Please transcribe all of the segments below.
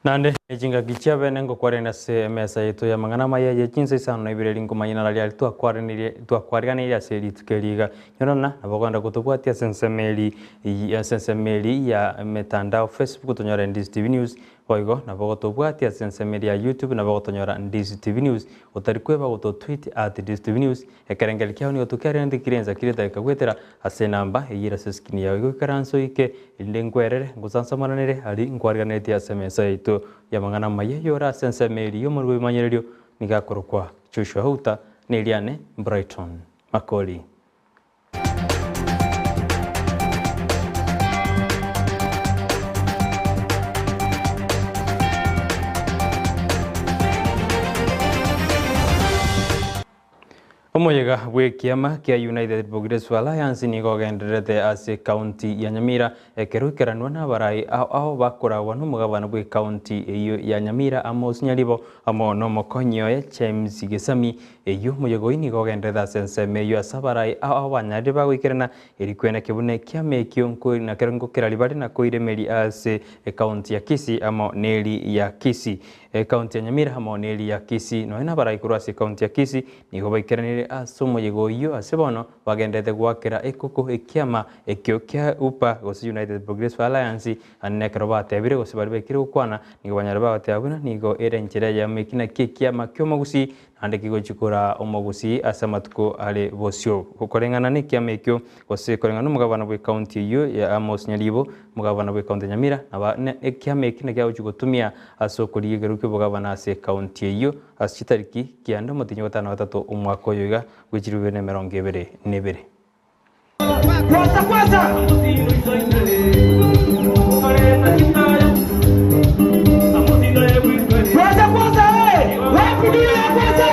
Naende nechingaki chiabene ngokwarania ase emesa yaito y'amang'ana amaya ye chinsa isano na ibere rinkomanya na raria twakwaranirie twakwariganirie ase rituko eri iga. Nyorana nabo okogenda gotobwatia ase ensemo eri ase ensemo eri ya emetandao Facebook tonyore Ndizi TV News, boigo nabo ogotobwatia ase ensemo eri ya YouTube nabo ogotonyora Ndizi TV News, otari kweba gototweet at Ndizi TV News, Ekerengerio kiao nigo tokiarente kirensa kire edageka goetera ase enamba eyio ere ase eskrini yao. Igo ikaranse oike, erinde nkwerere, ngosansamoranere aria nkwariganetie ase emesa yaito y'amang'ana amaya eyore ase ensemo eria y'omorwoti bw'ebimanyererio, nigo akorokwa Joshua Houta, na eriane Brighton Makori. Omoyega bw'ekiama kia United Progressive Alliance nigo ogendererete ase ekaunti ya Nyamira ekero oikeranwa n'abarai ao ao bakoragwa n'omogabana bw'ekaunti eyio ya Nyamira Amos Nyaribo amo n'omokonyi oye James Gesami. Eyio omoyega oyio nigo ogendererete ase ensemo eyio ase abarai ao ao banyarire bagoikerana eri kweneke buna ekiama ekio nakero nkokerari bare na koiremeria ase ekaunti ya Kisii amo neri ya Kisii. Ekaunti ya Nyamira amo neri ya Kisii nonya nabarai korwa ase ekaunti ya Kisii nigo baikeranire ase omoyega oyio ase bono bagenderete goakera ekoko ekiama ekio kia UPA gose United Progressive Alliance naende nekero batebire gose baria baikire gokwana nigo banyare bagoteba buna nigo ere enchera eyemo eki nakio ekiama ki'omogusii Naende kigochia koraa omogusii ase amatuko are bosio. Koreng'ana nekiama ekio, gose koreng'ana nomogabana bw'ecounty eyio ya Amos Nyaribo, omogabana bw'ecounty ya Nyamira, naba ne ekiama eki nakio agochia gotumia ase okorigia ekerogo ki'obogabana ase ecounty eyio ase chitariki kianda omotienyi o gatano na gatato omwaka oyo iga bwe chilifu ibere na emerongo ebere na ebere. Kwasa kwasa! Kwasa kwasa eh! Wapi dili ya kwasa?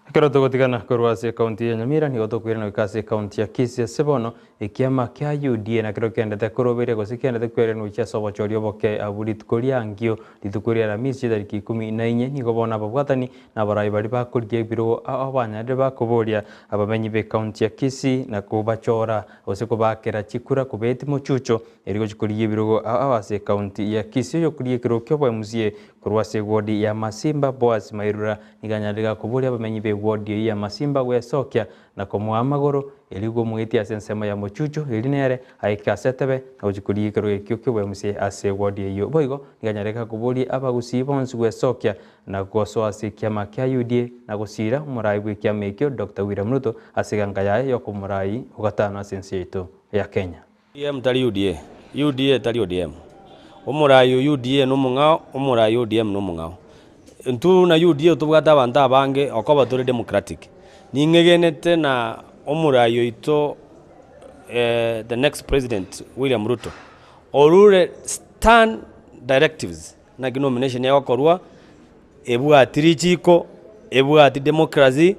Ekero togotigana korwa ase ekaunti ya Nyamira nigo tokoirana goika ase ekaunti ya Kisii ase bono ekiama kia UDA nakero kiendete koroberia gose kiendete kwerenwa gochia ase obochori oboke abwo rituko ria ankio rituko ria Aramisi chitariki ikomi na inye nigo bono ababwatani na abarai baria bakorigia ebirogo ao banyarire bakoboria abamenyi b'ekaunti ya Kisii na kobachora gose kobaakera chikura kobeti mochucho Erio gochia korigia ebirogo ao ase ekaunti ya Kisii oyokorigia ekerogo ki'obo MCA korwa ase ewodi ya Masimba Boaz Mairura nigo anyarire gakoboria abamenyi b'ewodi eyio ya Masimba gwesokia na komoa amagoro erio gomoetia ase ensemo ya Mochucho erio nere aike ase etebe na gochia korigia ekerogo ekio ki'obo MCA ase ewodi eyio. Boigo nigo anyarire gakoboria abagusii bonsi gwesokia na gosoa ase ekiama kia UDA na gosiira omorai bw'ekiama ekio Doctor William Ruto ase eganga yaye y'okomorai ogatano ase ense yaito ya Kenya. ODM tari UDA, UDA tari ODM. Omorai o UDA nomong'ao, omorai o ODM nomong'ao. Intwe buna UDA tobwate abanto abange okoba tore democratic. Ning'egenete na omorai oito the next president William Ruto, orure stern directives naki nomination egokorwa. Ebwati richiko, ebwati democracy,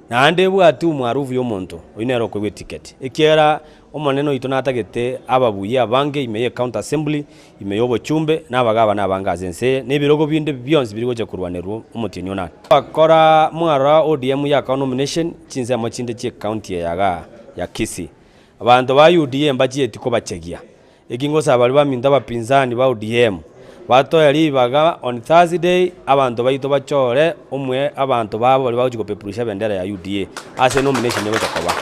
naende ebwati umaarufu ya omonto, oyio nere okoegwa eticket. Ekiagera Omonene oito natagete ababuya abange ime ye county assembly, ime ya obochumbe, na abagabana abange ase ense eye, na ebirogo binde bionsi biri gocha korwanerwa omotienyi onane. Bakora mwarora ODM yakawa nomination chinsemo chinde chie county eye igaa ya Kisii. Abanto ba UDA mbachieti kobachegia. Eki ngosaba baria baminto abapinzani ba ODM, batoe ribaga on Thursday abanto baito bachore omwe abanto babo baria bagochia gopeperusha ebendera ya UDA ase nomination egocha koba.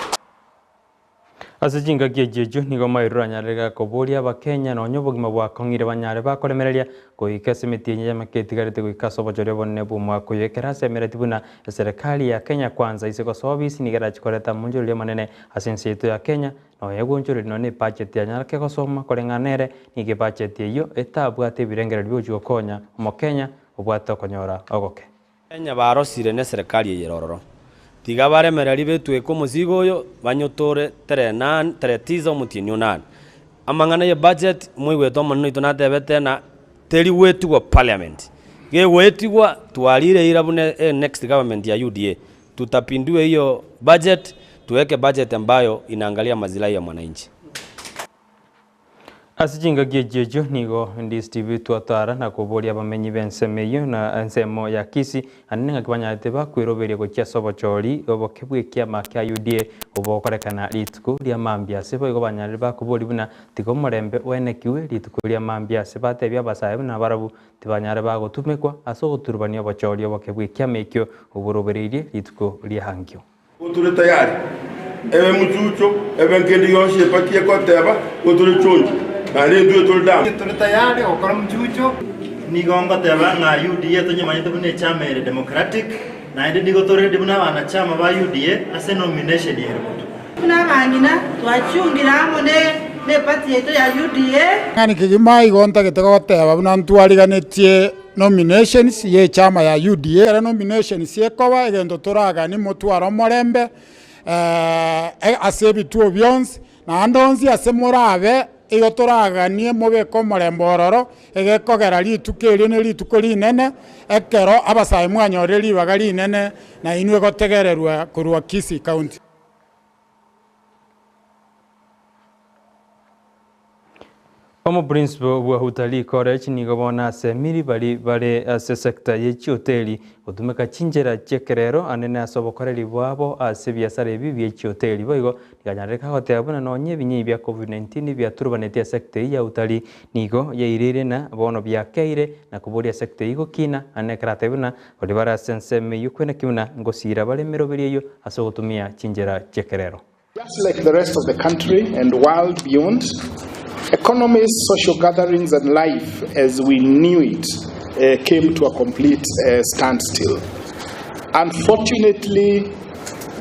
Ase chingaki echi echio nigo Mairura anyarire koboria Abakenya nonya obogima bwakong'ire banyare bakoremereria goika ase emetienyi y'emeke etigarete goika ase obochori obonene bw'omwaka oyo ekero asemeretie buna eserekari ya Kenya Kwanza ase gosoa obisi nigo erachi koreta amonchoreria amanene ase ense yaito ya Kenya Nonya gweonchoreria nonya nebacheti anyarake gosoma koreng'ana nere, nigo ebacheti eyio etabwate ebirengererio biogochia gokonya Omokenya obwate okonyora ogoke. Kenya barosire neserekari eye ere ororo. Tiga baremererie betweke omosigo oyo, banyotore tarehe nane, tarehe tisa omotienyi o nane. Amang'ana ye budget, moigwete omonene oito natebete ng'a teri goetigwa parliament. Gegoetigwa, twarire eira buna e next government ya UDA. Tutapindue hiyo budget tuweke budget ambayo inaangalia masilahi ya mwananchi. Ase chingaki echio echio nigo Ndisi TV twatara na koboria abamenyi b'ensemo eyio na ensemo ya Kisii anene ng'aki banyarete bakweroberia gochia ase obochori oboke bw'ekiama kia UDA obogokorekana rituko ria mambia ase boigo banyarire bakoboria buna tiga omorembe oenekiwe rituko ria mambia ase batebia abasae buna barabwo Tibanyare bagotumekwa ase ogoturubania obochori oboke bw'ekiama ekio oborobereirie rituko ri'ankio. Gotore tayari, ebe mochucho, ebe nkende gionsi epatie egoteba, gotore choncho, naende intwe tore damu. Tore tayari gokora mochucho. Nigo ngoteba ng'a UDA tonyemanyete buna echama ere democratic, naende nigo tore ready buna abanachama ba UDA ase nomination ere gotwa. Buna abang'ina, twachungire amo neparty yaito ya UDA. Ng'ani kegima igo ntagete goteba buna ntwariganetie nominations ye echama ya UDA. Ekero nominations ekoba egento toraganie motware omorembe ase ebituo bionsi, naende onsi ase morabe igo toraganie mobeke omorembe ororo, egekogera rituko erio ne rituko rinene, ekero abasae mwanyorire ribaga rinene nainwe gotegererwa korwa Kisii County. Omoprinsipal bwa Utalii College nigo bono asemiri bari bare ase sector ye chihoteli gotumeka chinchera chi'ekerero anene ase obokoreri bwabo ase ebiasara ebi bie chihoteli. Boigo niganyarekana goteba buna nonye ebinyinyi bia Covid-19 biaturubanetie esector eyio ya utalii nigo yaireire na bono biakeire na koboria esector eyio gokina anene ekero atebire buna baria bare ase ensemo eyio kweneki buna ngosiira bare emeroberi eyio ase ogotumia chinchera chi'ekerero. Just like the rest of the country and world beyond, economies, social gatherings and life as we knew it uh, came to a complete uh, standstill. Unfortunately,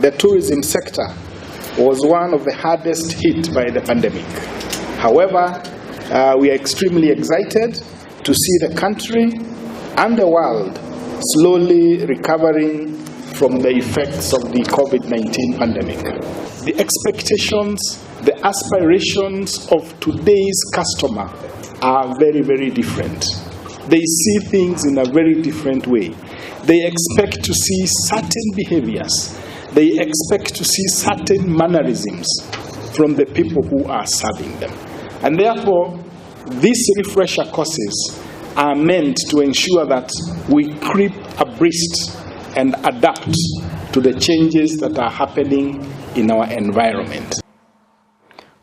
the tourism sector was one of the hardest hit by the pandemic. However, uh, we are extremely excited to see the country and the world slowly recovering from the effects of the COVID 19 pandemic. The expectations, the aspirations of today's customer are very, very different. They see things in a very different way. They expect to see certain behaviors. They expect to see certain mannerisms from the people who are serving them. And therefore, these refresher courses are meant to ensure that we creep abreast and adapt to the changes that are happening in our environment.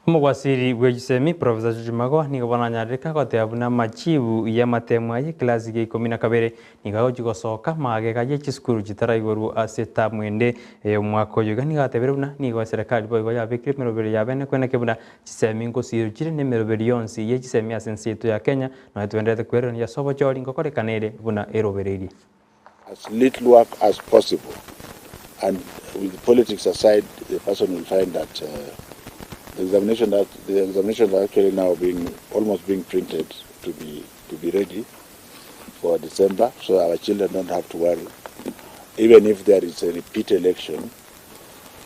Omogwasiri bwe chisemi Professor George Magoha nigo bono anyarire goteba buna amachibu y'amatemo aye eklasi ya ikomi na kabere nigo agochi gosoka magega ye chisukuru chitaraigorwa ase etamu ende omwaka oyo. Iga nigo atebire buna nigo eserekari boigo yabekire emeroberi yabene kweneke buna chisemi ngosiro chire na emeroberi yonsi ye chisemi ase ense yaito ya Kenya nonya twenderete kwererania ase obochori ngokorekana ere buna erobereirie. As little work as possible and with politics aside the person will find that uh, the examination that the examinations are actually now being almost being printed to be to be ready for December so our children don't have to worry even if there is a repeat election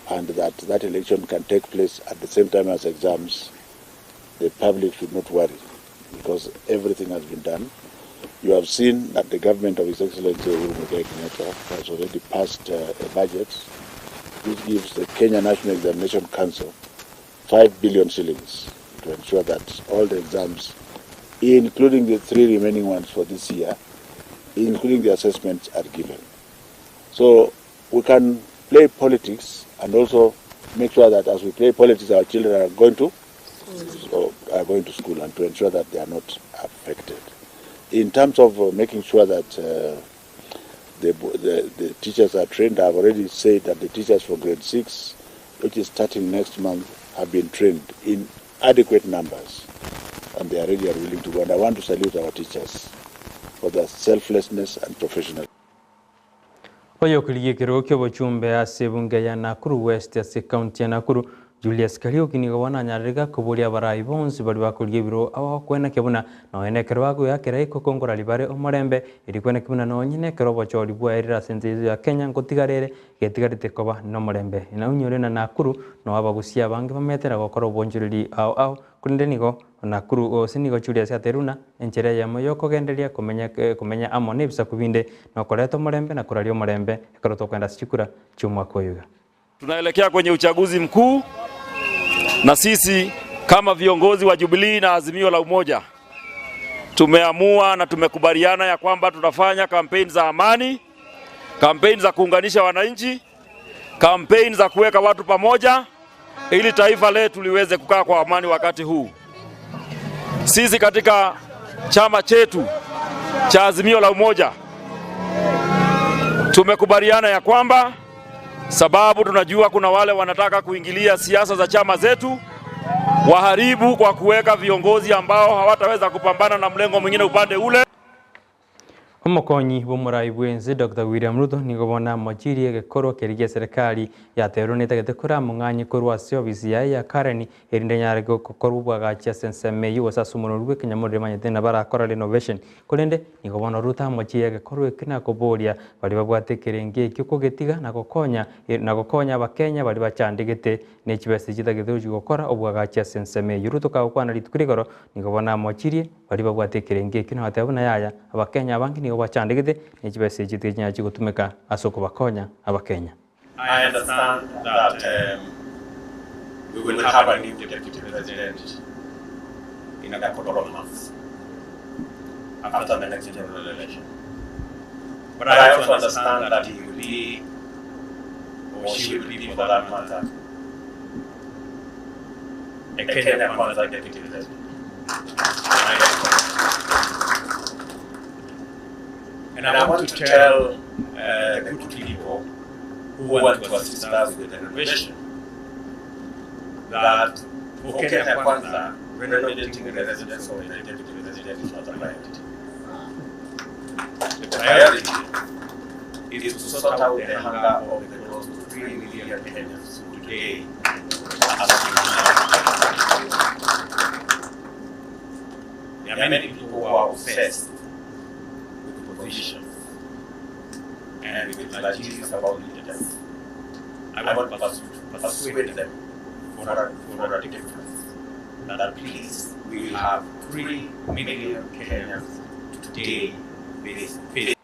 and that that election can take place at the same time as exams the public should not worry because everything has been done. You have seen that the government of His Excellency Uhuru Muigai Kenyatta has already passed a budget which gives the Kenya National Examination Council 5 billion shillings to ensure that all the exams, including the three remaining ones for this year, including the assessments, are given. So we can play politics and also make sure that as we play politics, our children are going to are going to school and to ensure that they are not affected. In terms of uh, making sure that uh, the, the, the teachers are trained, I've already said that the teachers for grade 6, which is starting next month, have been trained in adequate numbers and they are ready and willing to go. And I want to salute our teachers for their selflessness and professionalism. Oyokorigia ekerogo ki'obochumbe ase ebunge ya Nakuru West ase ekaunti ya Nakuru, Julius Kariuki nigo bono anyarire koboria abarai bonsi baria bakorigia ebiro abagokwenekia buna nonye na ekero bagoeakera ekoko nkorari bare omorembe erio kwenekia buna nonye na ekero obochori bwaerire ase ense yaito ya Kenya ngotigara ere getigarete koba nomorembe. Naunyore na Nakuru noo abagusia abange bamete na gokora obonchoreri ao ao korende nigo Nakuru gose nigo Julius ateirwe buna enchera eyemo yokogendereria komenya komenya amo nebisaku binde nokoreta omorembe na koraria omorembe ekero tokogenda ase chikura chi'omwaka oyo iga. Tunaelekea kwenye uchaguzi mkuu na sisi kama viongozi wa Jubilee na Azimio la Umoja tumeamua na tumekubaliana ya kwamba tutafanya kampeni za amani, kampeni za kuunganisha wananchi, kampeni za kuweka watu pamoja ili taifa letu liweze kukaa kwa amani wakati huu. Sisi katika chama chetu cha Azimio la Umoja tumekubaliana ya kwamba sababu tunajua kuna wale wanataka kuingilia siasa za chama zetu waharibu kwa kuweka viongozi ambao hawataweza kupambana na mlengo mwingine upande ule. Omokonyi bw'omorai bw'ense Dr William Ruto nigo bono amochirie egekorwa keria gia serikali yateirwe netagete koramong'anye korwa ase ofisi yaye ya Karen erinde anyare gokorwa obwagachi ase ensemo eyio gose ase omonwa bwa ekenyamorero emanyete nabo arakora renovation. Korende nigo bono Ruto amochirie egekorwa ekio na koboria baria babwate ekerengo ekio kogetiga na gokonya na gokonya abakenya baria bachandegete ne chibesa chitagete gochia gokora obwagachi ase ensemo eyio. Ruto kagokwana rituko rigoro nigo bono amochirie baria babwate ekerengo ekio na goteba buna yaya abakenya abange nigo bachandegete ne chibesa echio tichinyara chigotumeka ase okobakonya abakenya. I understand that um, we will have a new deputy president in a couple of months after the next general election. But I also understand that he will be, or she will be for that matter, a Kenya Kwanza deputy president. And I want to tell uh, the good people who want to assist us with the renovation that for Kenya Kwanza, renovating the residence of the deputy president is not a priority. The priority is to sort out the hunger of the close to 3 million Kenyans who today are suffering. There are many people who are obsessed with positions and with largesse about leaders. I want to persuade them for a, for a difference. That please, we will have 3 million Kenyans today face, face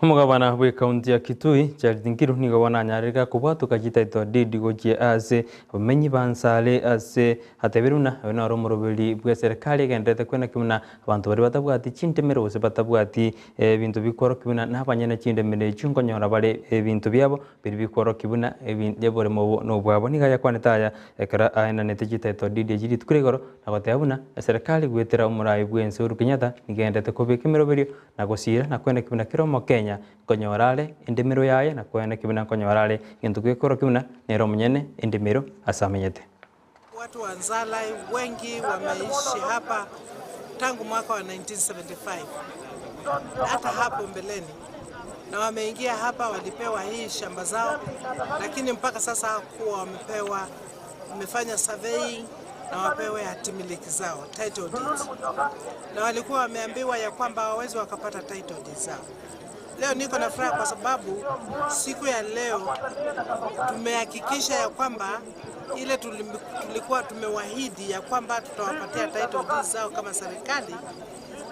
Omogabana bw'ekaunti ya Kitui Charity Ngilu nigo bono anyarire kobwatoka chititle deed gochia ase abamenyi ba Nsare ase atebire buna oyo noro omoroberi bwa eserekari egenderete kwenaki buna abanto baria batabwati chindemero gose batabwati ebinto bikworokia buna na abanyene chindemero echio nkonyora bare ebinto biabo biria bikworokia buna eboremo obo nobwabo. Nigo ayakwanete aya ekero aenanete chititle deed echi rituko ria igoro na goteba buna eserekari goetera omorai bwa ense Uhuru Kenyatta nigo egenderete kobeka emeroberio na gosira na kweneki buna kera omokenya nkonyora are endemero yaye na kweneki buna nkonyora are egento gekworokia buna nere omonyene endemero ase amenyete. Watu wa Nzalai wengi wameishi hapa tangu mwaka wa 1975 hata hapo mbeleni, na wameingia hapa, walipewa hii shamba zao, lakini mpaka sasa hawakuwa wamepewa, wamefanya surveying na wapewe hatimiliki zao title deeds, na walikuwa wameambiwa ya kwamba hawawezi wakapata title deeds zao. Leo niko na furaha kwa sababu siku ya leo tumehakikisha ya kwamba ile tulikuwa tumewaahidi ya kwamba tutawapatia title deeds zao kama serikali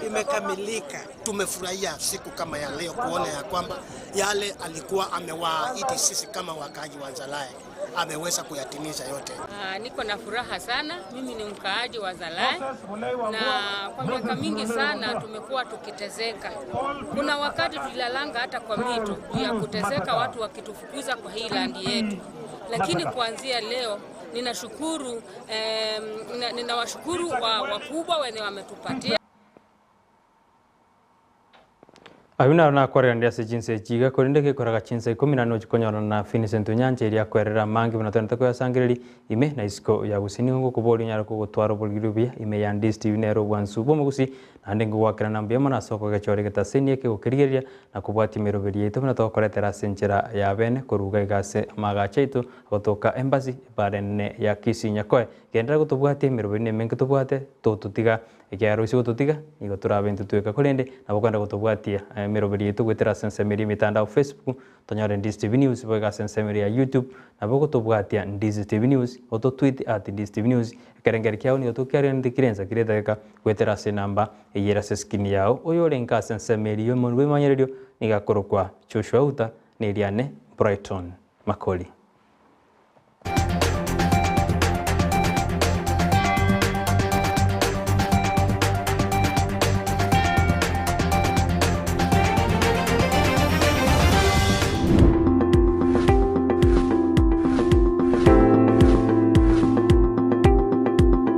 imekamilika. Tumefurahia siku kama ya leo kuona ya kwamba yale alikuwa amewaahidi sisi kama wakaaji wa Nzalai ameweza kuyatimiza yote. Ah, niko na furaha sana. Mimi ni mkaaji wa Zalai na kwa miaka mingi sana tumekuwa tukitezeka. Kuna wakati tulilalanga hata kwa mito juu ya kutezeka, watu wakitufukuza kwa hii landi yetu, Lakini kuanzia leo ninashukuru eh, ninawashukuru wa, wakubwa wenye wametupatia. Ayio naro nakwareranire ase chinsa echi iga, korende gekoraga chinsa ikomi na nochi konyorana na Vincent Onyancha erio akwerere amange buna twenete koyasangereria ime na isiko ya gusii. Nigo ngokoboria onyare kogotwara oboriri obuya ime ya Ndisi TV nere obwansu bw'omogusii naende ngogoakerana mbuya mono ase okogechora egetaseni eke gokerigereria na kobwatia emeroberi yaito buna togokoretera ase enchera ya bene korwa iga iga ase amaagacho aito agotoka Embassy ebara enene ya Kisii Nyakoe. Genderera gotobwatia emeroberi nemenge tobwate tototiga Ekiagera oise gototiga, nigo torabe intwe tweka, korende nabo okogenda gotobwatia emeroberi yaito goetera ase ensemo eria y'emetandao Facebook, tonyore Ndizi TV News, boigo ase ensemo eria ya YouTube, nabo ogotobwatia Ndizi TV News, ototweet at Ndizi TV News, ekerengeri kiao nigo tokiarenete kire ensa kire edageka goetera ase enamba eyio ere ase escreen yao. Oyorenge ase ensemo eria y'omonwe bw'emanyererio nigo akorokwa Joshua Uta, na eriane Brighton Makori.